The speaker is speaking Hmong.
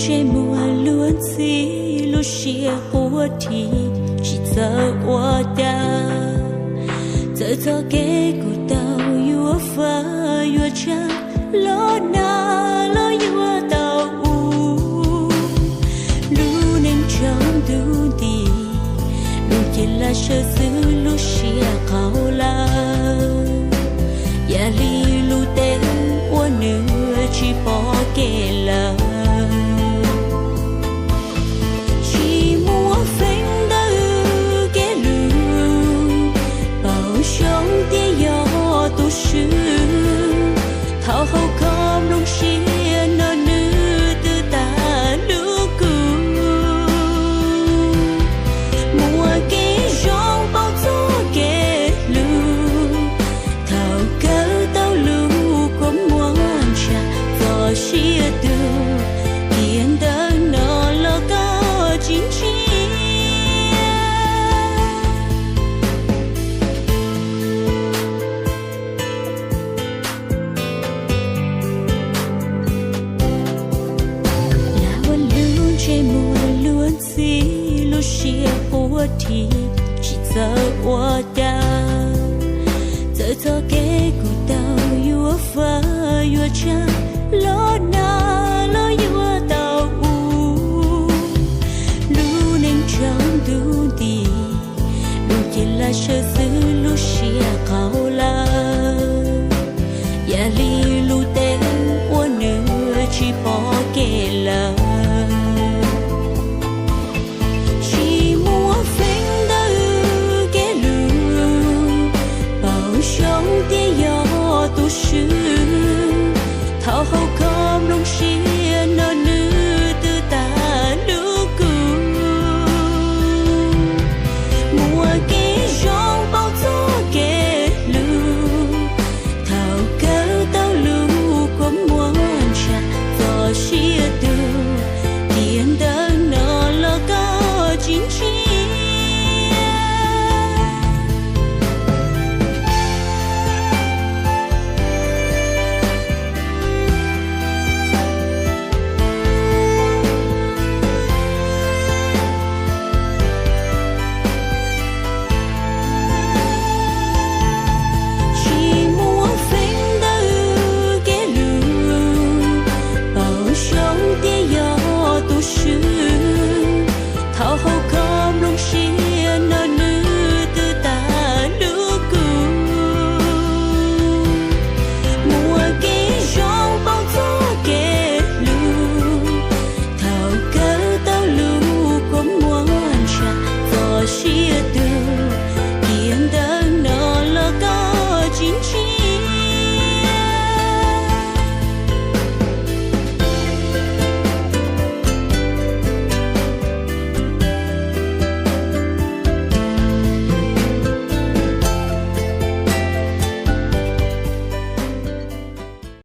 Ntsej muag luag ntxhi, lub siab quaj dhi, tsis txawj ua cas. Txawm txoj kev kuv tau yuav faj yuav tsa, los nag los yuav tau u. Lub neej tsaus ntuj nti, lub cev laj sawv xwb lub siab qaug lawm. Yam li lub teb uas nws tsis pom kev lawm. Tsis muaj feem ntawm kev lus, paub zoo tias yog tus swb. Thaum hauv kho nplooj siab no nws twb tas lub kub. Muaj kev zoo paub txog kev hlub, thaum kawg tau lub kua muag ntshai txog siab tug, tiam ntawm no los koj tsis ntsia. Lam ua lub ntsej muag luag ntxhi, lub siab quaj dhi, tsis txawj ua cas. Txawm txoj kev kuv tau yuav faj yuav tsa,